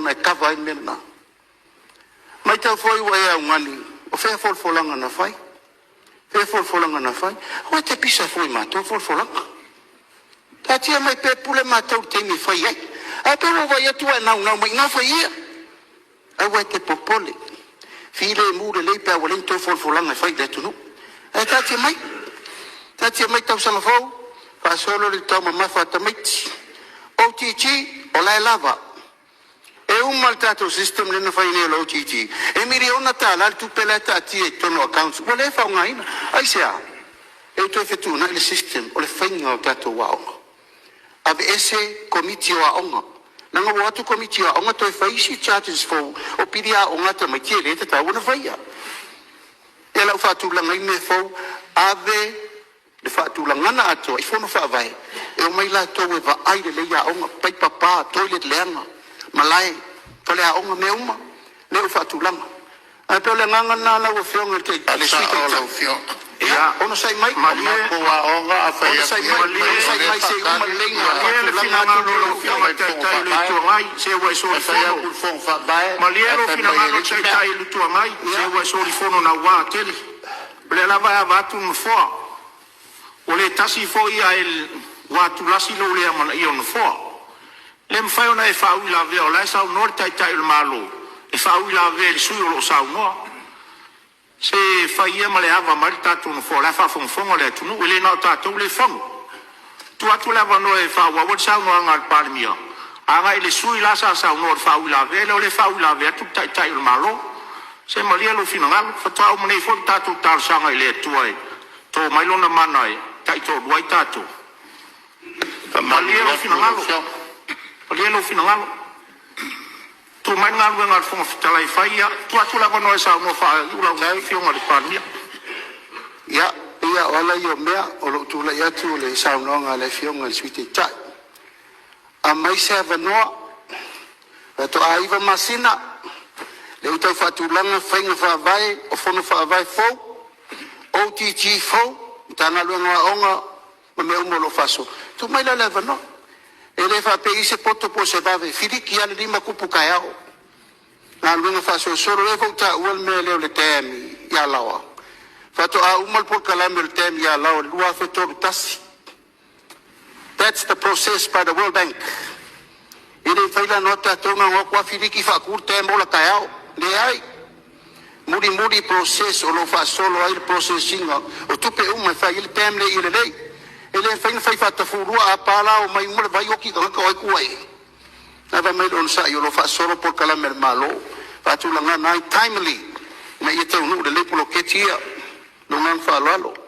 miliona e kava ai le mea lena. Matau foi ua e augani, o fea folafolaga na fai? Fea folafolaga na fai? Aua e te pisa fua i a matou folafolaga. Taatia mai pea e pule matou i le taimi e fai ai. Ae pei ua ou vaai atu ua e naunau mai i ina fai ia. Aua e te popole, filemu lelei pe a ua leai ni tou folafolaga e fai i le atunuu. Ae taatia mai, taatia mai tausaga fou faasolo le taumamafa a tamaiti. OGG, o la e lava. E uma le tatou system lea na fai nei o le OGG, e miliona tala le tupe la e taatia i totonu o accounts ua le faaaogaina. Aisea? E toe fetuunai le system o le faiga o tatou aoga, aveese Komiti o Aoga, leaga ua o atu Komiti o Aoga toe fai isi charges fou o pili aoga a tamaiti e le tatau ona faia. Ia o le a ou faatulaga mea fou, ave le faatulagana atoa i fono faavae e omai latou e vaai lelei aoga, paipa pa, toilet leaga, malae, faleaoga, mea uma lea ua faatulaga. Ae pei o le agaga lena lau Afioga i le Sui Taitai, ia onosai mai, onosai mai se i uma lelei ona Malie le faatulaga atu finagalo o lea o lau lau Afioga i Afioga. le Taitai o le Itu Agai, se ua e solifono. Malie lou finagalo i le Taitai o le Itu Agai, se ua e solifono naua tele. O lea lava e ava atu le Nofoa, ua le tasi foi ae ua atulasi lou le amanaia o le Nofoa. E le mafai ona e faauilavea o la e saunoa le Taitai o le Malo e faauilavea i le sui usufono o lo o saunoa. Se fai ia ma le ava mai le tatou Nofoa o la e faafogafoga le atunuu, e le na o tatou lea e fono. Tuu atu le avanoa e faaauau ai le saunoaga a le Palemia agai i le sui usufono la sa saunoa i le faauilavea, lea o lea e faauilavea atu le Taitai o le Malo. Se malie lou finagalo, faatoa uma nei foi ona tatou talosaga i le Atua e to mai Lona mana e taitoalua ai tatou. Malie lou finagalo, malie lou finagalo. Tuu mai le galuega a le Fofoga Fetalai e fai ia. Tuu atu le avanoa e saunoa faaiu lau Afioga i le Palemia. Ia, pei lava o ala ia o mea o lou tulai atu o le saunoaga a le Afioga i le Sui Taitai. Aumai se avanoa, faatoa 9 masina lea ua tau faatulaga faiga faavae o fono faavae fou, OGG fou, Matagaluega o Aoga ma mea uma o lo o faasolo. Tuu mai la le avanoa. E le faapea e i ai se poto po o se vave, e filiki lava le lima tupu taeao. Galuega faasolosolo, lea foi ua taua le mea lea o le dam i Alaoa, faatoa uma le polokalame o le dam i Alaoa i le 2031. That's the process by the World Bank. E le mafai la ona o atu tatou na ona o atu lava filiki faatu le dam ola taeao. Leai, mulimuli process o lo o faasolo ai le process ina o tupe uma e fai ai le dam lea ia lelei. E le mafai ona fai faatafulua, a pa la omai uma le vai oti tagata o ai tua i ai. Lava mai le onosai o lo o faasolo polokalame a le Malo, faatulagana ai timely ina ia taunuu lelei poloketi ia. Ma lou agaga faaaloalo.